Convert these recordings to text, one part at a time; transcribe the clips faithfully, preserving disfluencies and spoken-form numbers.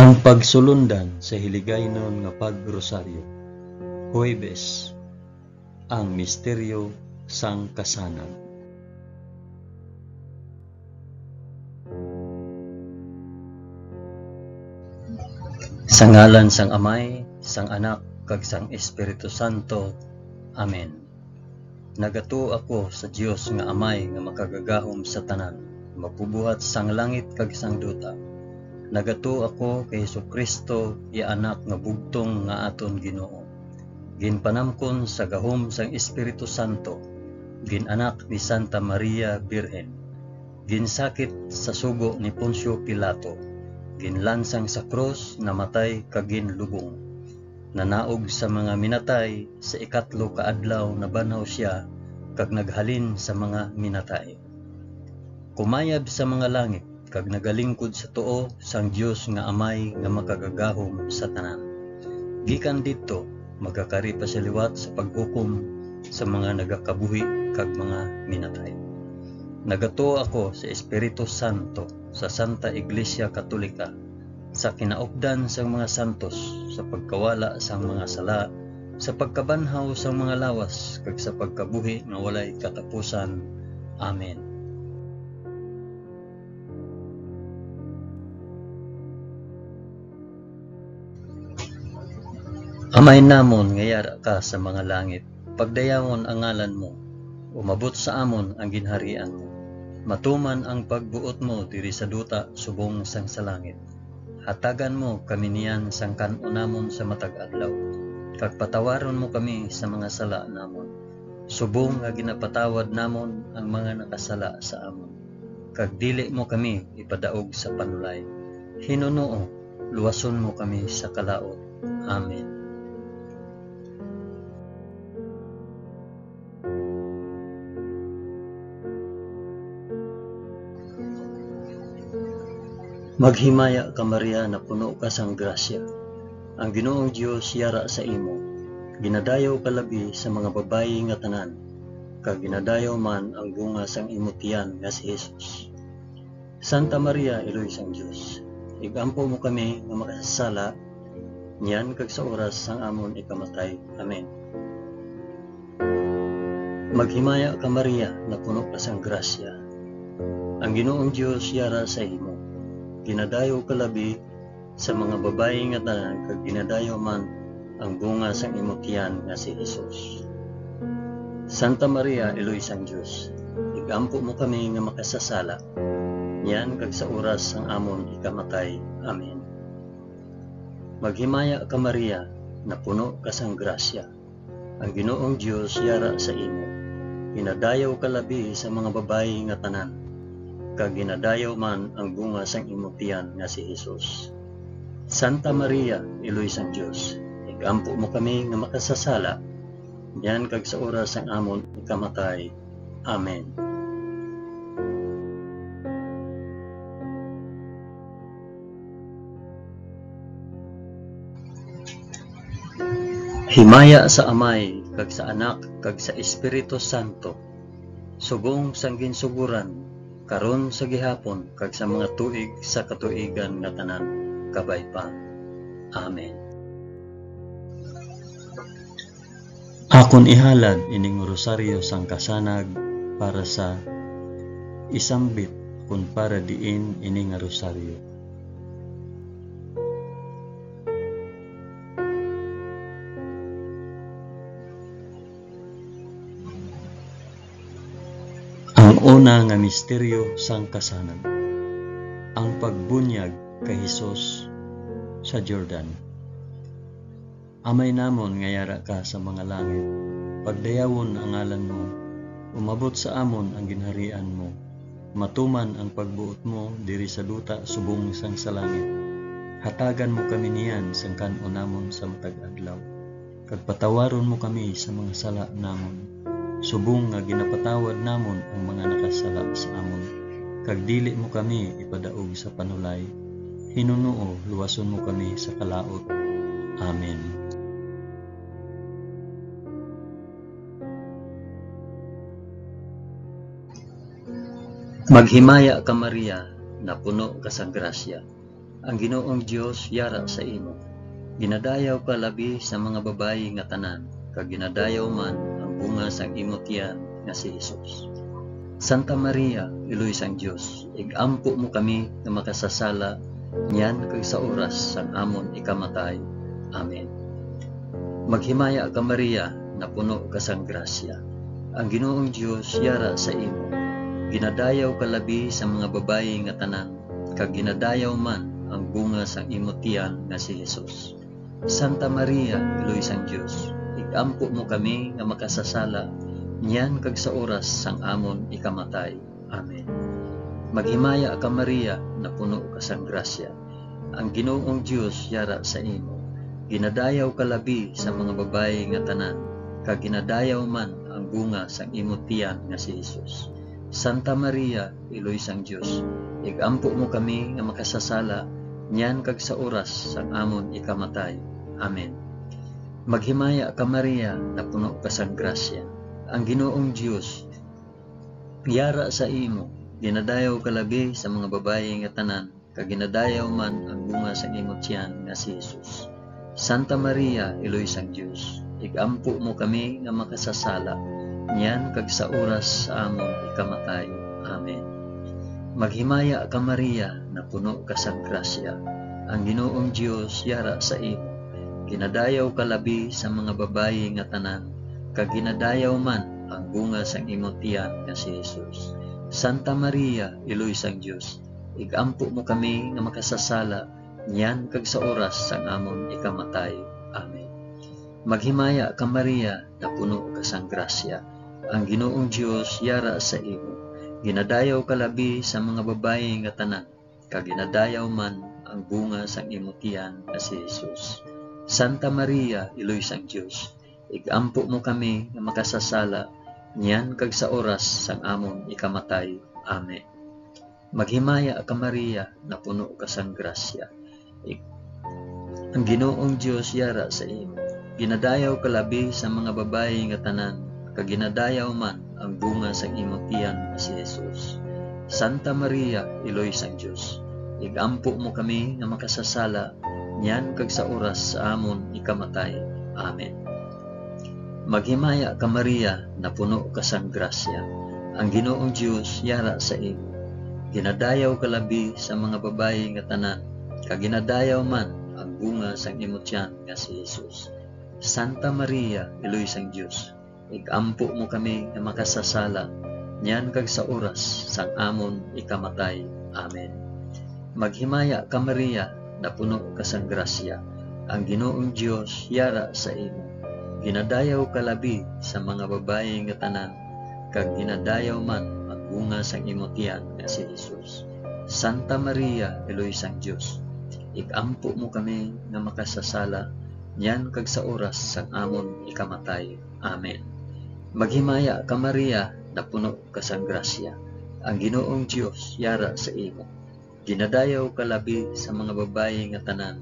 Ang pagsulundan sa Hiligaynon nga Pag-Rosaryo. Huwebes, ang misteryo sang kasanag. Sa ngalan sang Amay, sang Anak, kag sang Espiritu Santo. Amen. Nagatuo ako sa Dios nga Amay nga makagagahom sa tanan, magbubuhat sang langit kag sang duta. Nagatuo ako kay Jesu-Cristo, iya Anak nga bugtong nga aton Ginoo, ginpanamkon sa gahom sang Espiritu Santo, gin-anak ni Santa Maria Birhen, ginsakit sa sugo ni Poncio Pilato, ginlansang sa krus, namatay kag ginlubong. Nanaog sa mga minatay, sa ikatlo ka adlaw nabanhaw sia, kag naghalin sa mga minatay. Kumayab sa mga langit, kag nagalingkod sa tuo sang Dios nga Amay nga makagagahom sa tanan. Gikan didto, magakari pa sia liwat sa paghukom sa mga nagakabuhi kag mga minatay. Nagatuo ako sa Espiritu Santo, sa Santa Iglesia Katolika, sa kinaupdan sang mga santos, sa pagkawala sang mga sala, sa pagkabanhaw sang mga lawas, kag sa pagkabuhi nga walay katapusan. Amen. Amay namon nga yara ka sa mga langit, pagdayawon ang ngalan mo, umabot sa amon ang ginharian mo, matuman ang pagbuot mo diri sa duta subong sang sa langit. Hatagan mo kami niyan sang kan-o namon sa matag adlaw, kag patawaron mo kami sa mga sala namon, subong nga ginapatawad namon ang mga nakasala sa amon. Kag dili mo kami ipadaog sa panulay. Hinunoo, luwason mo kami sa kalaut. Amen. Maghimaya ka, Maria, napuno ka sang grasya. Ang Ginoong Dios yara sa imo. Ginadayaw ka labi sa mga babayi nga tanan, kag ginadayaw man ang bunga sang imo tiyan nga si Jesus. Santa Maria, Iloy sang Dios, ig-ampo mo kami nga makasasala, niyan kag sa oras sang amon ikamatay. Amen. Maghimaya ka, Maria, napuno ka sang grasya. Ang Ginoong Dios yara sa imo. Ginadayaw ka labi sa mga babayi nga tanan, kag ginadayaw man ang bunga sang imo tiyan nga si Jesus. Santa Maria, Iloy sang Dios, ig-ampo mo kami nga makasasala, niyan kag sa oras sang amon ikamatay. Amen. Maghimaya ka, Maria, napuno ka sang grasya. Ang Ginoong Dios yara sa imo. Ginadayaw ka labi sa mga babayi nga tanan, kag ginadayaw man ang bunga sang imo tiyan nga si Jesus. Santa Maria, Iloy sang Dios, ig-ampo mo kami nga makasasala, niyan kag sa oras sang amon ikamatay. Amen. Himaya sa Amay, kag sa Anak, kag sa Espiritu Santo, subong sang ginsugoran, karon, sa gihapon, kag sa mga tuig sa katuigan nga tanan. Kabay pa. Amen. Akon ihalad ining rosaryo sang kasanag para sa isambit kon para diin ini nga rosaryo. Ang una nga misteryo sang kasanag, ang pagbunyag kay Jesus sa Jordan. Amay namon nga yara ka sa mga langit, pagdayawon ang ngalan mo, umabot sa amon ang ginharian mo, matuman ang pagbuot mo diri sa duta subong sang sa langit. Hatagan mo kami niyan sang kan-on namon sa matag adlaw, kag patawaron mo kami sa mga sala namon, subong nga ginapatawad namon ang mga nakasala sa amon, kag dili mo kami ipadaog sa panulay. Hinunoo, luwason mo kami sa kalaut. Amen. Maghimaya ka, Maria, napuno ka sang grasya. Ang Ginoong Dios yara sa imo. Ginadayaw ka labi sa mga babayi nga tanan, kag ginadayaw man ang bunga sang imo tiyan nga si Jesus. Santa Maria, Iloy sang Dios, ig-ampo mo kami nga makasasala niyan kag sa oras sang amon ikamatay. Amen. Maghimaya ka, Maria, napuno ka sang grasya. Ang Ginoong Dios yara sa imo. Ginadayaw ka labi sa mga babayi nga tanan, kag ginadayaw man ang bunga sang imo tiyan nga si Jesus. Santa Maria, Iloy sang Dios, ig-ampo mo kami nga makasasala niyan kag sa oras sang amon ikamatay. Amen. Maghimaya ka, Maria, napuno ka sang grasya. Ang Ginoong Dios yara sa imo. Ginadayaw ka labi sa mga babayi nga tanan, kag ginadayaw man ang bunga sang imo tiyan nga si Jesus. Santa Maria, Iloy sang Dios, ig-ampo mo kami nga makasasala niyan kag sa oras sang amon ikamatay. Amen. Maghimaya ka, Maria, napuno ka sang grasya. Ang Ginoong Dios yara sa imo. Ginadayaw ka labi sa mga babayi nga tanan, kag ginadayaw man ang bunga sang imo tiyan nga si Jesus. Santa Maria, Iloy sang Dios, ig-ampo mo kami nga makasasala, niyan kag sa oras sa amon ikamatay. Amen. Maghimaya ka, Maria, napuno ka sang grasya. Ang Ginoong Dios yara sa imo. Ginadayaw ka labi sa mga babayi nga tanan, kag ginadayaw man ang bunga sang imo tiyan nga si Jesus. Santa Maria, Iloy sang Dios, ig-ampo mo kami nga makasasala niyan kag sa oras sang amon ikamatay. Amen. Maghimaya ka, Maria, napuno ka sang grasya. Ang Ginoong Dios yara sa imo. Ginadayaw ka labi sa mga babayi nga tanan, kag ginadayaw man ang bunga sang imo tiyan nga si Jesus. Santa Maria, Iloy sang Dios, ig-ampo mo kami nga makasasala niyan kag sa oras sang amon ikamatay. Amen. Maghimaya ka, Maria, napuno ka sang grasya. Ik-, ang Ginoong Dios yara sa imo. Ginadayaw ka labi sa mga babayi nga tanan, kag ginadayaw man ang bunga sang imo tiyan nga si Jesus. Santa Maria, Iloy sang Dios, ig-ampo mo kami nga makasasala niyan kag sa oras sa amon ikamatay. Amen. Maghimaya ka, Maria, napuno ka sang grasya. Ang Ginoong Dios yara sa imo. Ginadayaw ka labi sa mga babayi nga tanan, kag ginadayaw man ang bunga sang imo tiyan nga si Jesus. Santa Maria, Iloy sang Dios, ig-ampo mo kami nga makasasala, niyan kag sa oras sang amon ikamatay. Amen. Maghimaya ka, Maria, napuno ka sang grasya, ang Ginoong Dios yara sa imo. Ginadayaw ka labi sa mga babayi nga tanan, kag ginadayaw man ang bunga sang imo tiyan nga si Jesus. Santa Maria, Iloy sang Dios, ig-ampo mo kami nga makasasala, niyan kag sa oras sang amon ikamatay. Amen. Maghimaya ka, Maria, napuno ka sang grasya. Ang Ginoong Dios yara sa imo. Ginadayaw ka labi sa mga babayi nga tanan,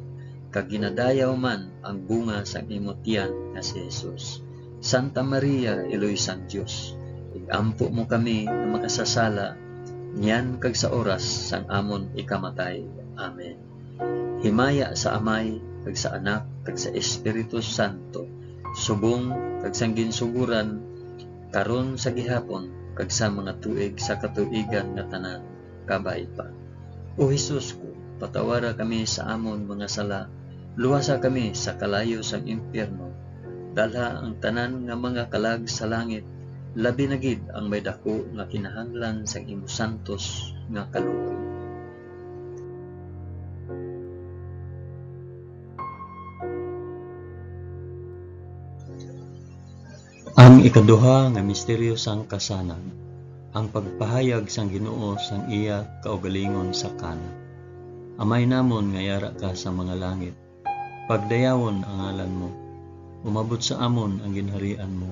kag ginadayaw man ang bunga sang imo tiyan nga si Jesus. Santa Maria, Iloy sang Dios, ig-ampo mo kami nga makasasala, niyan kag sa oras sang amon ikamatay. Amen. Himaya sa Amay, kag sa Anak, kag sa Espiritu Santo, subong kag sang ginsugoran, karon, sa gihapon, kag sa mga tuig sa katuigan nga tanan. Kabay pa. O Jesus ko, patawara kami sa amon mga sala, luwasa kami sa kalayo sang impyerno, dalha ang tanan nga mga kalag sa langit, labi na gid ang may daku nga kinahanglan sang imo santos nga kaluoy. Ang ikaduha nga misteryo sang kasanag, ang pagpahayag sang Ginoo sang iya kaugalingon sa Cana. Amay namon nga yara ka sa mga langit, pagdayawon ang ngalan mo. Umabot sa amon ang ginharian mo.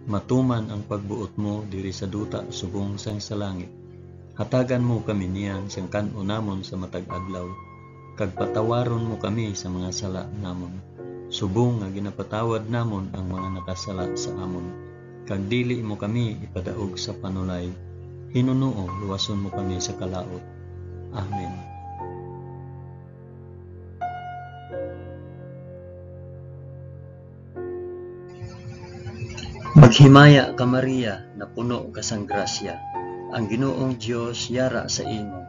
Matuman ang pagbuot mo diri sa duta subong sang sa langit. Hatagan mo kami niyan sang kan-o namon sa matag adlaw, kag patawaron mo kami sa mga sala namon, subong nga ginapatawad namon ang mga nakasala sa amon. Kag dili mo kami ipadaog sa panulay. Hinunoo, luwason mo kami sa kalaut. Amen. Maghimaya ka, Maria, napuno ka sang grasya. Ang Ginoong Dios yara sa imo.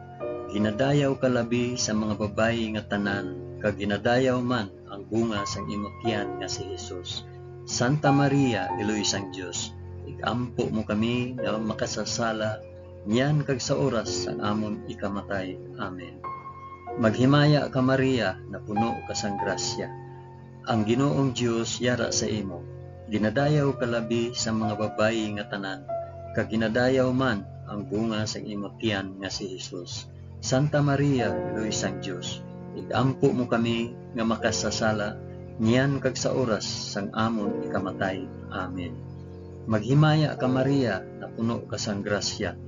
Ginadayaw ka labi sa mga babayi nga tanan, kag ginadayaw man ang bunga sang imo tiyan nga si Jesus. Santa Maria, Iloy sang Dios, ig-ampo mo kami nga makasasala, niyan kag sa oras sang amon ikamatay. Amen. Maghimaya ka, Maria, napuno ka sang grasya. Ang Ginoong Dios yara sa imo. Ginadayaw ka labi sa mga babayi nga tanan, kag ginadayaw man ang bunga sang imo tiyan nga si Jesus. Santa Maria, Iloy sang Dios, ig-ampo mo kami nga makasasala, niyan kag sa oras sang amon ikamatay. Amen. Maghimaya ka, Maria, napuno ka sang grasya.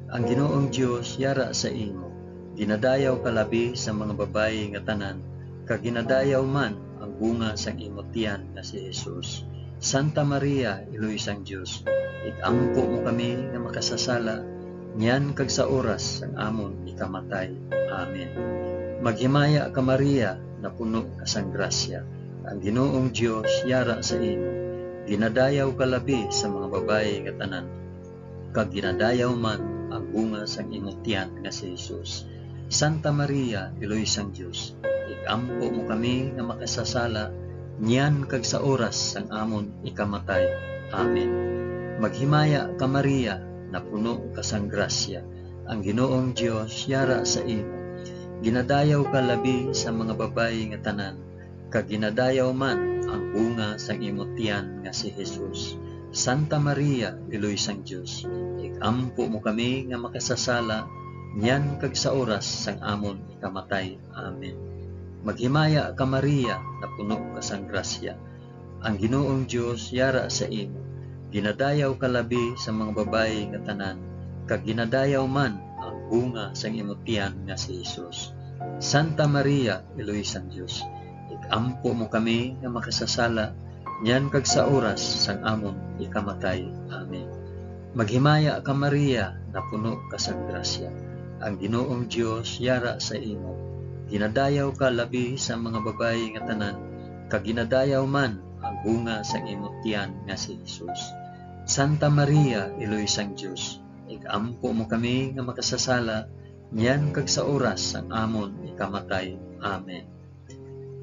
Ang Ginoong Dios yara sa imo. Ginadayaw ka labi sa mga babayi nga tanan, kag ginadayaw man ang bunga sang imo tiyan nga si Jesus. Santa Maria, Iloy sang Dios, ig-ampo mo kami nga makasasala, niyan kag sa oras sang amon ikamatay. Amen. Maghimaya ka, Maria, napuno ka sang grasya. Ang Ginoong Dios yara sa imo. Ginadayaw ka labi sa mga babayi nga tanan, kag ginadayaw man ang bunga sang imo tiyan nga si Jesus. Santa Maria, Iloy sang Dios, ig-ampo mo kami nga makasasala, niyan kag sa oras sang amon ikamatay. Amen. Maghimaya ka, Maria, napuno ka sang grasya. Ang Ginoong Dios yara sa imo. Ginadayaw ka labi sa mga babayi nga tanan, kag ginadayaw man ang bunga sang imo tiyan nga si Jesus. Santa Maria, Iloy sang Dios, ig-ampo mo kami nga makasasala, niyan kag sa oras sang amon ikamatay. Amen. Maghimaya ka, Maria, napuno ka sang grasya. Ang Ginoong Dios yara sa imo. Ginadayaw ka labi sa mga babayi nga tanan, kag ginadayaw man ang bunga sang imo tiyan nga si Jesus. Santa Maria, Iloy sang Dios, ig-ampo mo kami nga makasasala, niyan kag sa oras sang amon ikamatay. Amen. Maghimaya ka, Maria, napuno ka sang grasya. Ang Ginoong Dios yara sa imo. Ginadayaw ka labi sa mga babayi nga tanan, kag ginadayaw man ang bunga sang imo tiyan nga si Jesus. Santa Maria, Iloy sang Dios, ig-ampo mo kami nga makasasala, niyan kag sa oras sang amon ikamatay. Amen.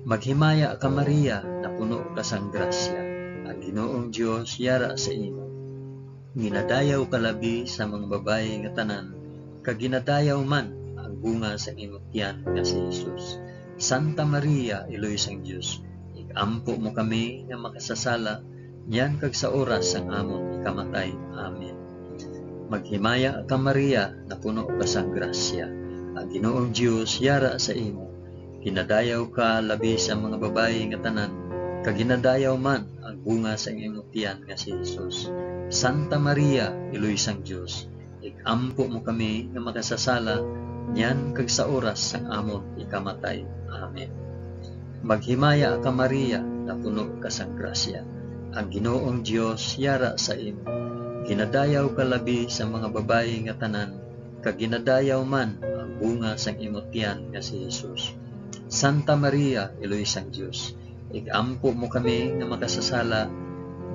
Maghimaya ka, Maria, napuno ka sang grasya. Ang Ginoong Dios yara sa imo. Ginadayaw ka labi sa mga babayi nga tanan, kag ginadayaw man ang bunga sang imo tiyan nga si Jesus. Santa Maria, Iloy sang Dios, ig-ampo mo kami nga makasasala, niyan kag sa oras sang amon ikamatay. Amen. Maghimaya ka, Maria, napuno ka sang grasya. Ang Ginoong Dios yara sa imo. Ginadayaw ka labi sa mga babayi nga tanan, kag ginadayaw man ang bunga sang imo tiyan nga si Jesus. Santa Maria, Iloy sang Dios, ig-ampo mo kami nga makasasala, niyan kag sa oras sang amon ikamatay. Amen. Maghimaya ka, Maria, napuno ka sang grasya. Ang Ginoong Dios yara sa imo. Ginadayaw ka labi sa mga babayi nga tanan, kag ginadayaw man ang bunga sang imo tiyan nga si Jesus. Santa Maria, Iloy sang Dios, ig-ampo mo kami nga makasasala,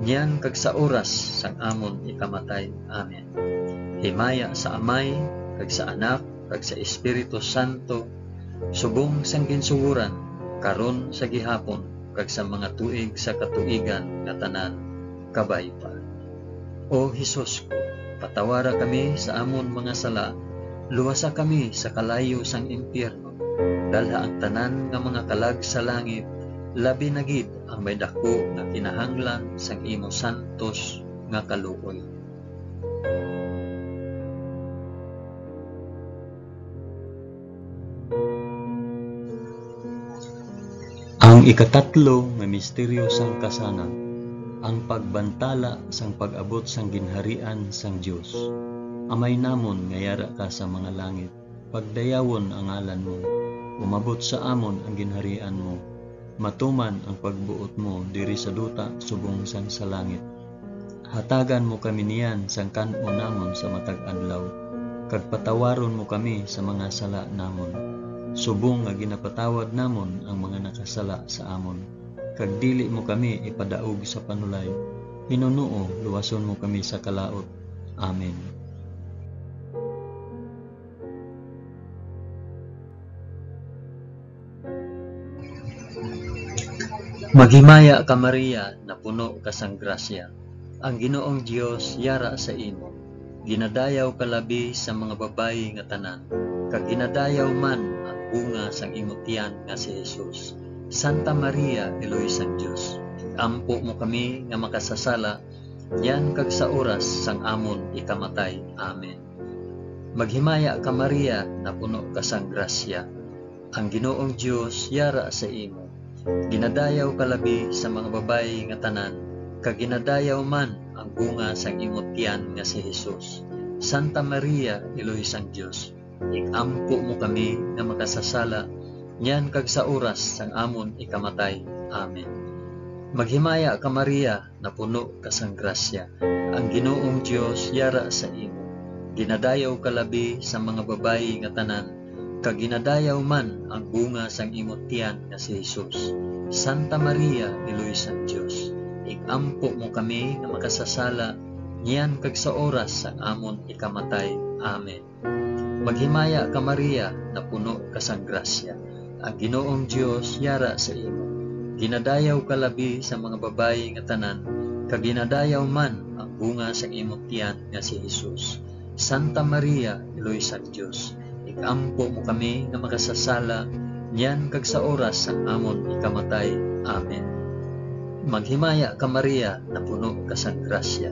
niyan kag sa oras sang amon ikamatay. Amen. Himaya sa Amay, kag sa Anak, kag sa Espiritu Santo, subong sang ginsugoran, karon, sa gihapon, kag sa mga tuig sa katuigan nga tanan. Kabay pa. O Jesus ko, patawara kami sa amon mga sala, luwasa kami sa kalayo sang impyerno, dalha ang tanan nga mga kalag sa langit, labi na gid ang may daku nga kinahanglan sang imo santos nga kaluoy. Ang ikatatlo nga misteryo sang kasanag, ang pagbantala sang pag-abot sang ginharian sang Dios. Amay namon nga yara ka sa mga langit, pagdayawon ang ngalan mo. Umabot sa amon ang ginharian mo. Matuman ang pagbuot mo diri sa duta subong sang sa langit. Hatagan mo kami niyan sang kan-o namon sa matag adlaw, kag patawaron mo kami sa mga sala namon, subong nga ginapatawad namon ang mga nakasala sa amon. Kag dili mo kami ipadaog sa panulay, Ginoo, luwason mo kami sa kalaut. Amen. Maghimaya ka, Maria, napuno ka sang grasya. Ang Ginoong Dios yara sa imo. Ginadayaw ka labi sa mga babayi nga tanan, kag ginadayaw man ang bunga sang imo tiyan nga si Jesus. Santa Maria, Iloy sang Dios, ig-ampo mo kami nga makasasala, niyan kag sa oras sang amon ikamatay. Amen. Maghimaya ka, Maria, napuno ka sang grasya. Ang Ginoong Dios yara sa imo. Ginadayaw ka labi sa mga babayi nga tanan, kag ginadayaw man ang bunga sang imo tiyan nga si Jesus. Santa Maria, Iloy sang Dios, ig-ampo mo kami nga makasasala, niyan kag sa oras sang amon ikamatay. Amen. Maghimaya ka, Maria, napuno ka sang grasya. Ang Ginoong Dios yara sa imo. Ginadayaw ka labi sa mga babayi nga tanan, kag ginadayaw man ang bunga sang imo tiyan nga si Jesus. Santa Maria, Iloy sang Dios, ig-ampo mo kami nga makasasala, niyan kag sa oras sang amon ikamatay. Amen. Maghimaya ka, Maria, napuno ka sang grasya. Ang Ginoong Dios yara sa imo. Ginadayaw ka labi sa mga babayi nga tanan, kag ginadayaw man ang bunga sang imo tiyan nga si Jesus. Santa Maria, Iloy sang Dios, ig-ampo mo kami nga makasasala, niyan kag sa oras sang amon ikamatay. Amen. Maghimaya ka, Maria, napuno ka sang grasya.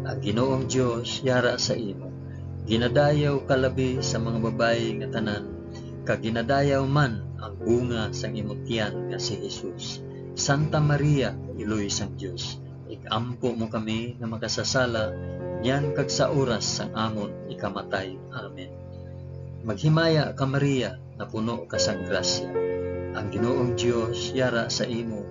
Ang Ginoong Dios yara sa imo. Ginadayaw ka labi sa mga babayi nga tanan, kag ginadayaw man ang bunga sang imo tiyan nga si Jesus. Santa Maria, Iloy sang Dios, ig-ampo mo kami nga makasasala, niyan kag sa oras sang amon ikamatay. Amen. Maghimaya ka, Maria, napuno ka sang grasya. Ang Ginoong Dios yara sa imo.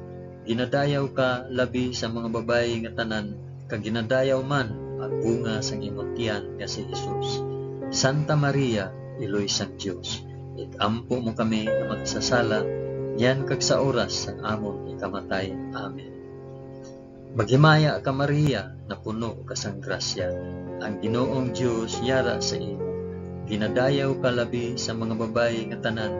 Ginadayaw ka labi sa mga babayi nga tanan, kag ginadayaw man ang bunga sang imo tiyan nga si Jesus. Santa Maria, Iloy sang Dios, ig-ampo mo kami nga makasasala, niyan kag sa oras sang amon ikamatay. Amen. Maghimaya ka, Maria, napuno ka sang grasya. Ang Ginoong Dios yara sa imo. Ginadayaw ka labi sa mga babayi nga tanan,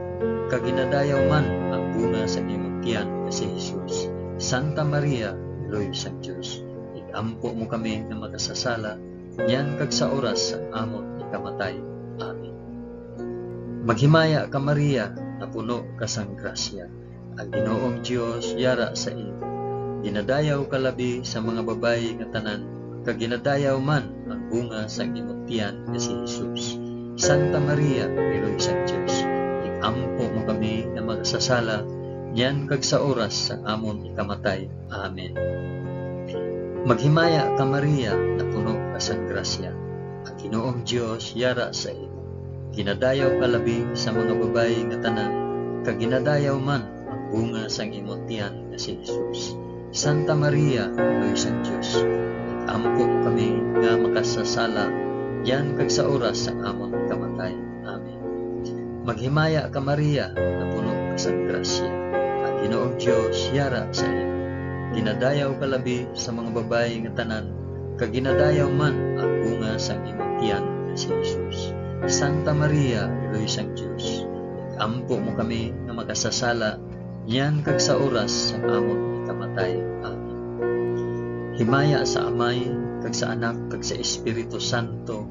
kag ginadayaw man ang bunga sa imo tiyan nga si Jesus. Santa Maria, Iloy sang Dios, ig-ampo mo kami nga makasasala, niyan kag sa oras sang amon ikamatay. Amen. Maghimaya ka, Maria, napuno ka sang grasya. Ang Ginoong Dios yara sa imo. Ginadayaw ka labi sa mga babayi nga tanan, kag ginadayaw man ang bunga sang imo tiyan nga si Jesus. Santa Maria, Iloy sang Dios, ig-ampo mo kami nga makasasala, niyan kag sa oras sang amon ikamatay. Amen. Maghimaya ka, Maria, napuno ka sang grasya. Ang Ginoong Dios yara sa imo. Ginadayaw ka labi sa mga babayi nga tanan, kag ginadayaw man ang bunga sang imo tiyan nga si Jesus. Santa Maria, Iloy sang Dios, ig-ampo mo kami nga makasasala, niyan kag sa oras sang amon kamatay. Amen. Maghimaya ka, Maria, napuno ka sang grasya. Ang Ginoong Dios yara sa imo. Ginadayaw ka labi sa mga babayi nga tanan, kag ginadayaw man ang bunga sang imong tiyan nga si Jesus. Santa Maria, Iloy sang Dios, ig-ampo mo kami nga makasasala, niyan kag sa oras sang amon ikamatay. Amen. Himaya sa Amay, kag sa Anak, kag sa Espiritu Santo,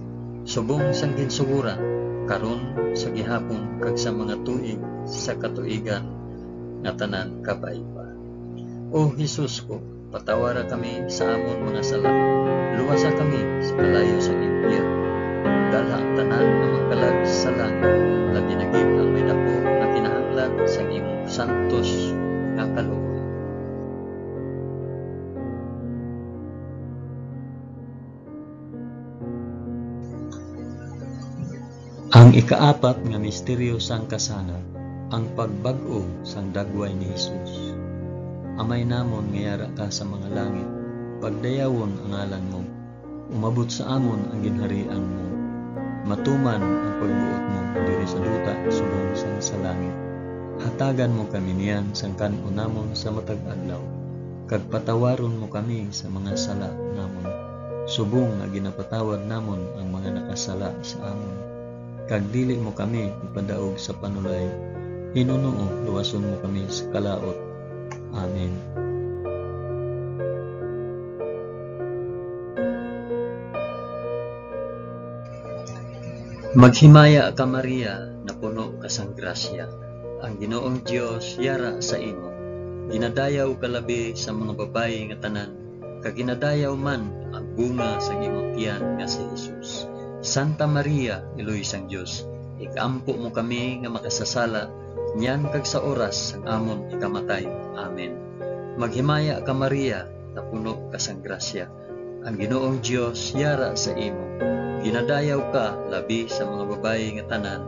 subong sang ginsuguran, karon, sa gihapon, kag sa mga tuig sa katuigan nga tanan. Kabay pa. O Jesus ko, patawara kami sa amon mga sala, luwasa kami sa kalayo sang impyerno, dalha ang tanan nga mga kalag sa langit, labi na gid ang may daku nga kinahanglan sang imong santos nga kaluoy. Ang ikaapat nga misteryo sang kasanag, ang pagbag-o sang dagway ni Jesus. Amay namon nga yara ka sa mga langit, pagdayawon ang ngalan mo. Umabot sa amon ang ginharian mo. Matuman ang pagbuot mo diri sa duta subong sang sa langit. Hatagan mo kami niyan sang kan-on namon sa matag adlaw. kag patawaron mo kami sa mga sala namon, subong nga ginapatawad namon ang mga nakasala sa amon. Kag dili mo kami ipadaog sa panulay, hinunoo luwason mo kami sa kalaut. Amen. Maghimaya ka, Maria, napuno ka sang grasya. Ang Ginoong Dios yara sa imo. Ginadayaw ka labi sa mga babayi nga tanan, kag ginadayaw man ang bunga sang imong tiyan nga si Jesus. Santa Maria, Iloy sang Dios, ig-ampo mo kami nga makasasala, niyan kag sa oras sang amon ikamatay. Amen. Maghimaya ka, Maria, napuno ka sang grasya. Ang Ginoong Dios yara sa imo. Ginadayaw ka labi sa mga babayi nga tanan,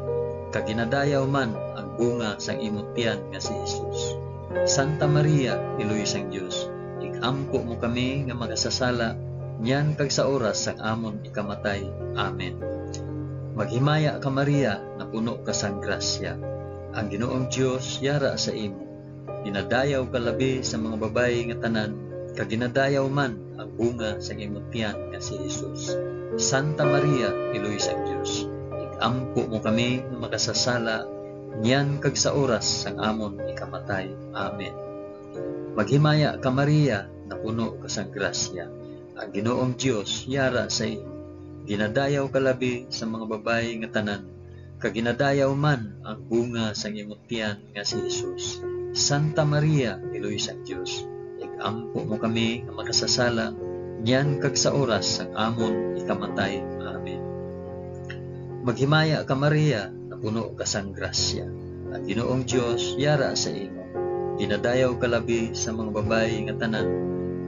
kag ginadayaw man ang bunga sang imong tiyan nga si Jesus. Santa Maria, Iloy sang Dios, ig-ampo mo kami nga makasasala, niyan kag sa oras sang amon ikamatay. Amen. Maghimaya ka, Maria, napuno ka sang grasya. Ang Ginoong Dios yara sa imo. Ginadayaw ka labi sa mga babayi nga tanan, kag ginadayaw man ang bunga sang imong tiyan nga si Jesus. Santa Maria, Iloy sang Dios, ig-ampo mo kami nga makasasala, niyan kag sa oras sang amon ikamatay. Amen. Maghimaya ka, Maria, napuno ka sang grasya. Ang Ginoong Dios yara sa imo. Ginadayaw ka labi sa mga babayi nga tanan, kag ginadayaw man ang bunga sang imong tiyan nga si Jesus. Santa Maria, Iloy sang Dios, ig-ampo mo kami nga makasasala, niyan kag sa oras sang amon ikamatay. Amen. Maghimaya ka, Maria, napuno ka sang grasya. Ang Ginoong Dios yara sa imo. Ginadayaw ka labi sa mga babayi nga tanan,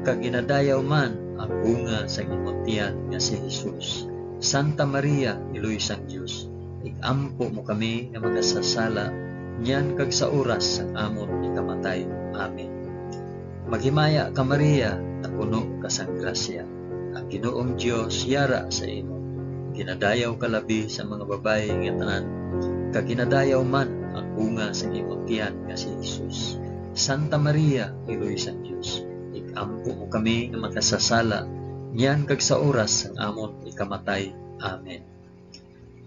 kag ginadayaw man ang bunga sang imong tiyan nga si Jesus. Santa Maria, Iloy sang Dios, ig-ampo mo kami nga makasasala, niyan kag sa oras sang amon ikamatay. Amen. Maghimaya ka, Maria, napuno ka sang grasya. Ang Ginoong Dios yara sa imo. Ginadayaw ka labi sa mga babayi nga tanan, kag ginadayaw man ang bunga sang imong tiyan nga si Jesus. Santa Maria, Iloy sang Dios, ig-ampo mo kami nga makasasala, niyan kag sa oras sang amon ikamatay. Amen.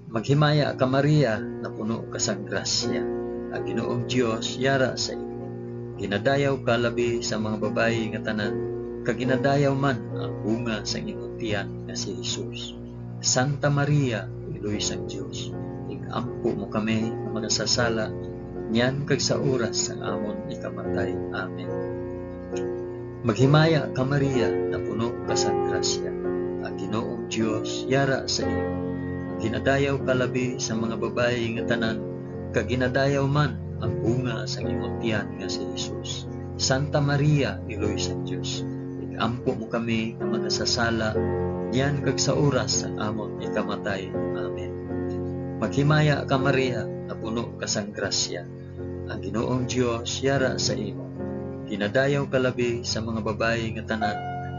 Maghimaya ka, Maria, napuno ka sang grasya. Ang Ginoong Dios yara sa imo. Ginadayaw ka labi sa mga babayi nga tanan, kag ginadayaw man ang bunga sang imong tiyan nga si Jesus. Santa Maria, Iloy sang Dios, ig-ampo mo kami nga makasasala, niyan kag sa oras sang amon ikamatay. Amen. Maghimaya ka, Maria, napuno ka sang grasya. Ang Ginoong Dios yara sa imo. Ginadayaw ka labi sa mga babayi nga tanan, kag ginadayaw man ang bunga sang imong tiyan nga si Jesus. Santa Maria, Iloy sang Dios, ig-ampo mo kami nga makasasala, niyan kag sa oras sang amon ikamatay. Amen. Maghimaya ka, Maria, napuno ka sang grasya. Ang Ginoong Dios yara sa imo. Ginadayaw ka labi sa mga babayi nga tanan,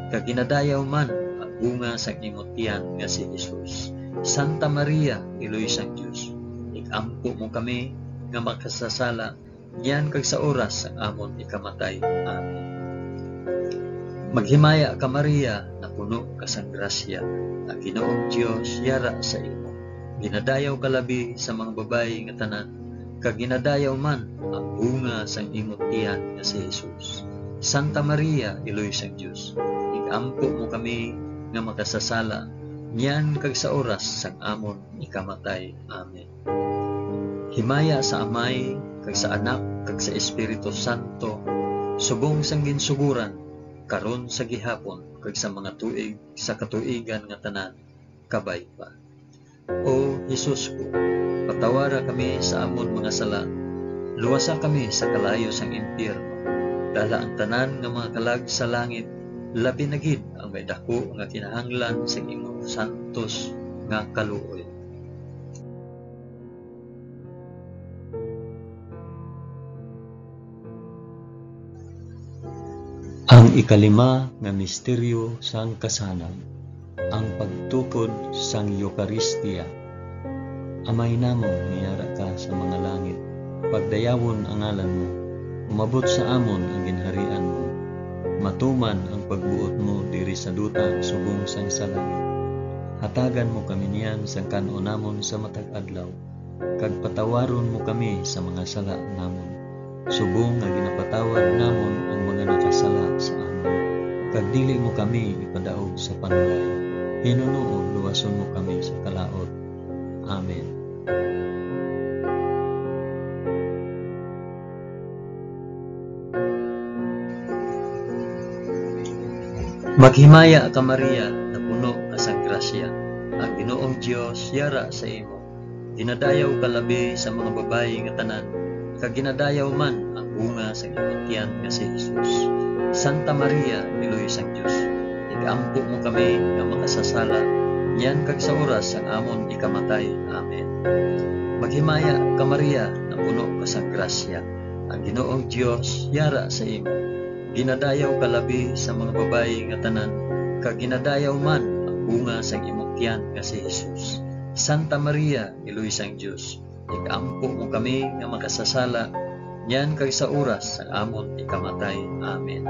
kag ginadayaw man ang bunga sang imong tiyan nga si Jesus. Santa Maria, Iloy sang Dios, ig-ampo mo kami nga makasasala, niyan kag sa oras sang amon ikamatay. Amen. Maghimaya ka, Maria, napuno ka sang grasya, ang Ginoong Dios yara sa imo. Ginadayaw ka labi sa mga babayi nga tanan, kag ginadayaw man ang bunga sang imong tiyan nga si Jesus. Santa Maria, Iloy sang Dios, ig-ampo mo kami nga makasasala, niyan kag sa oras sang amon ikamatay. Amen. Himaya sa Amay, kag sa Anak, kag sa Espiritu Santo, subong sang ginsugoran, karon, sa gihapon, kag sa mga tuig sa katuigan nga tanan. Kabay pa. O Jesus ko, patawara kami sa amon mga sala, luwasa kami sa kalayo sang impyerno, dala ang tanan nga mga kalag sa langit, labi na gid ang may daku nga kinahanglan sang imong santos nga kaluoy. Ang ikalima nga misteryo sang kasanag, ang pagtukod sang Eukaristia. Amay namon nga yara ka sa mga langit, pagdayawon ang ngalan mo, umabot sa amon ang ginharian mo. matuman ang pagbuot mo diri sa duta subong sang sa langit. Hatagan mo kami niyan sang kan-on namon sa matag adlaw, kag patawaron mo kami sa mga sala namon, subong nga ginapatawad namon ang mga nakasala sa amon. Kag dili mo kami ipadaog sa panulay, hinunoon luwason mo kami sa kalaut. Amen. Maghimaya ka, Maria, napuno ka sang grasya. Ang Ginoong Dios yara sa imo. Ginadayaw ka labi sa mga babayi nga tanan, kag ginadayaw man ang bunga sang imong tiyan nga si Jesus. Santa Maria, Iloy sang Dios, ig-ampo mo kami nga makasasala, niyan kag sa oras sang amon ikamatay. Amen. Maghimaya ka, Maria, napuno ka sang grasya. Ang Ginoong Dios yara sa imo. Ginadayaw ka labi sa mga babayi nga tanan, kag ginadayaw man ang bunga sang imong tiyan nga si Jesus. Santa Maria, Iloy sang Dios, ig-ampo mo kami nga makasasala, niyan kag sa oras sang amon ikamatay. Amen.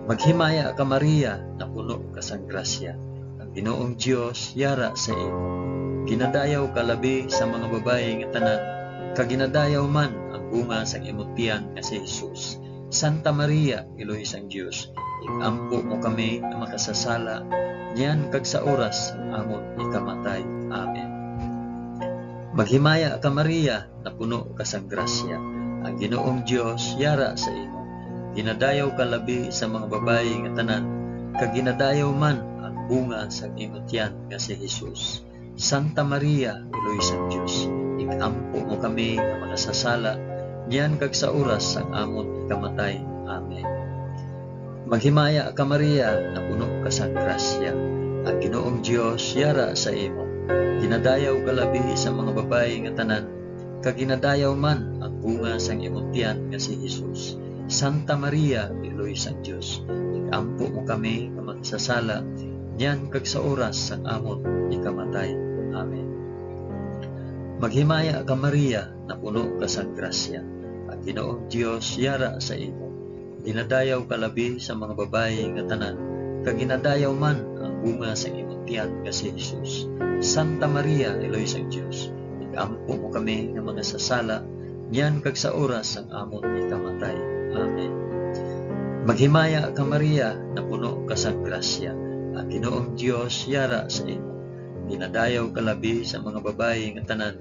Maghimaya ka, Maria, napuno ka sang grasya. Ang Ginoong Dios yara sa imo. Ginadayaw ka labi sa mga babayi nga tanan, kag ginadayaw man ang bunga sang imong tiyan nga si Jesus. Santa Maria, Iloy sang Dios, ig-ampo mo kami nga makasasala, niyan kag sa oras sang amon ikamatay. Amen. Maghimaya ka, Maria, napuno ka sang grasya. Ang Ginoong Dios yara sa imo. Ginadayaw ka labi sa mga babayi nga tanan, kag ginadayaw man ang bunga sang imo tiyan nga si Jesus. Santa Maria, Iloy sang Dios, ig-ampo mo kami nga makasasala, niyan kag sa oras sang amon ikamatay. Amen. Maghimaya ka, Maria, napuno ka sang grasya. Ang Ginoong Dios yara sa imo. Ginadayaw ka labi sa mga babayi nga tanan, kag ginadayaw man ang bunga sang imong tiyan nga si Jesus. Santa Maria, Iloy sang Dios, ig-ampo mo kami nga makasasala, niyan kag sa oras sang amon ikamatay. Amen. Maghimaya ka, Maria, napuno ka sang grasya. Ang Ginoong Dios yara sa imo. Ginadayaw ka labi sa mga babayi nga tanan, kag ginadayaw man ang bunga sang imong tiyan nga si Jesus. Santa Maria, Iloy sang Dios, ig-ampo mo kami nga makasasala, niyan kag sa oras sang amon ikamatay. Amen. Maghimaya ka, Maria, napuno ka sang grasya. Ang Ginoong Dios yara sa imo. Ginadayaw ka labi sa mga babayi nga tanan,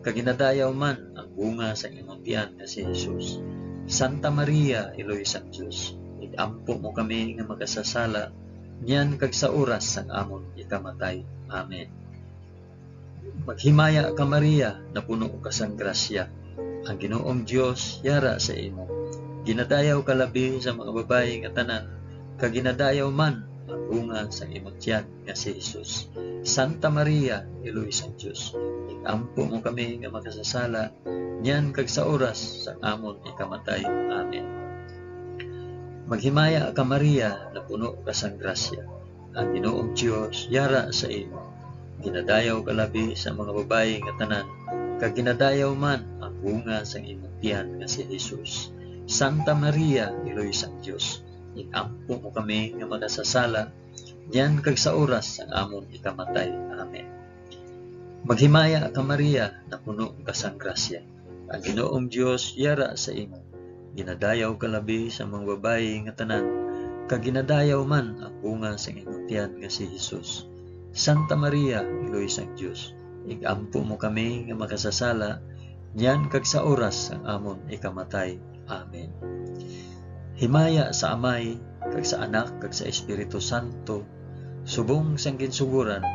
kag ginadayaw man ang bunga sang imong tiyan nga si Jesus. Santa Maria, Iloy sang Dios, ig-ampo mo kami nga makasasala, niyan kag sa oras sang amon ikamatay. Amen. Maghimaya ka, Maria, napuno ka sang grasya. Ang Ginoong Dios yara sa imo. Ginadayaw ka labi sa mga babayi nga tanan, kag ginadayaw man ang bunga sang imong tiyan nga si Jesus. Santa Maria, Iloy sang Dios, ig-ampo mo kami nga makasasala, niyan kag sa oras sang amon ikamatay. Amen. Maghimaya ka, Maria, napuno ka sang grasya. Ang Ginoong Dios yara sa imo. Ginadayaw ka labi sa mga babayi nga tanan, kag ginadayaw man ang bunga sang imong tiyan nga si Jesus. Santa Maria, Iloy sang Dios, ig-ampo mo kami nga makasasala, niyan kag sa oras sang amon ikamatay. Amen. Maghimaya ka, Maria, napuno ka sang grasya. Ang Ginoong Dios yara sa imo. Ginadayaw ka labi sa mga babayi nga tanan, kag ginadayaw man ang bunga sang imong tiyan nga si Jesus. Santa Maria, Iloy sang Dios, ig-ampo mo kami nga makasasala, niyan kag sa oras sang amon ikamatay. Amen. Himaya sa Amay, kag sa Anak, kag sa Espiritu Santo, subong sang ginsugoran,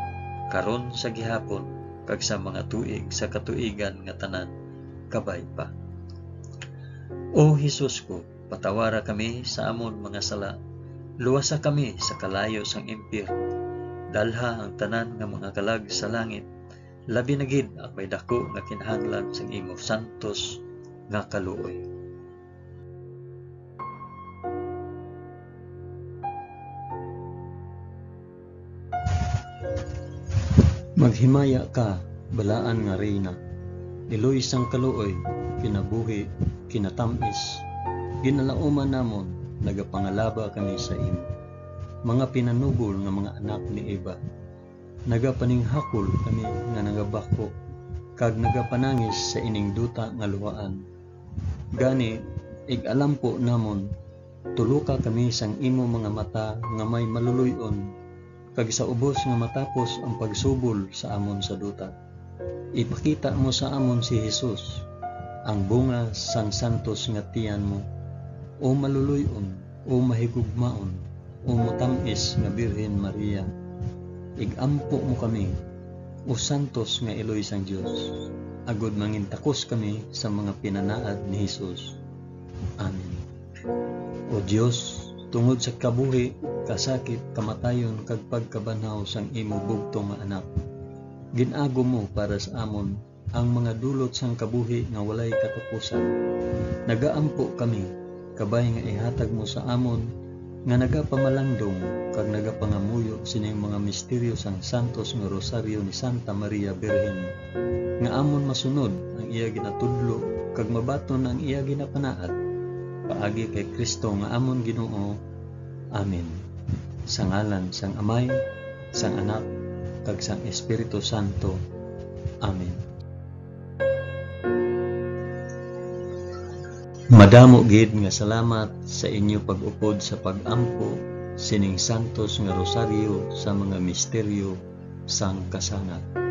karon, sa gihapon, kag sa mga tuig sa katuigan nga tanan. Kabay pa. O Jesus ko, patawara kami sa amon mga sala, luwasa kami sa kalayo sang impyerno, dalha ang tanan nga mga kalag sa langit, labi na gid ang may daku nga kinahanglan sang imo santos nga kaluoy. Maghimaya ka, balaan nga Reyna, iloy sang kaluoy, kinabuhi, kinatamis, ginalauman namon, nagapangalaba kami sa imo. Mga pinanubol nga mga anak ni Eva, nagapaninghakol kami nga nagabako kag nagapanangis sa ining duta nga luhaan. Gani, ig-alampo namon, tuloka kami sang imo mga mata nga may maluloy-on, kag sa ubos nga matapos ang pagsubol sa amon sa duta. Ipakita mo sa amon si Jesus, ang bunga sang santos nga tiyan mo, o maluloy-on, o mahigugmaon, o motam-is nga Birhen Maria. Ig-ampo mo kami, o santos nga iloy sang Dios, agod mangintakos kami sa mga pinanaad ni Jesus. Amen. O Dios, tungod sa kabuhi, kasakit, kamatayon, kag pagkabanhaw sang imo bugtong nga Anak, gin-agom mo para sa amon ang mga dulot sang kabuhi nga walay katapusan. Nagaampo kami, kabay nga ihatag mo sa amon nga nagapamalandong kag nagapangamuyo sining mga misteryo sang santos nga Rosaryo ni Santa Maria Birhen, nga amon masunod ang iya ginatudlo kag mabaton ang iya ginapanaad. Paagi kay Cristo nga amon Ginoo. Amen. Sa ngalan sang Amay, sang Anak, kag sang Espiritu Santo. Amen. Madamo gid nga salamat sa inyo pag-upod sa pag-ampo sining santos nga rosaryo sa mga misteryo sang kasanag.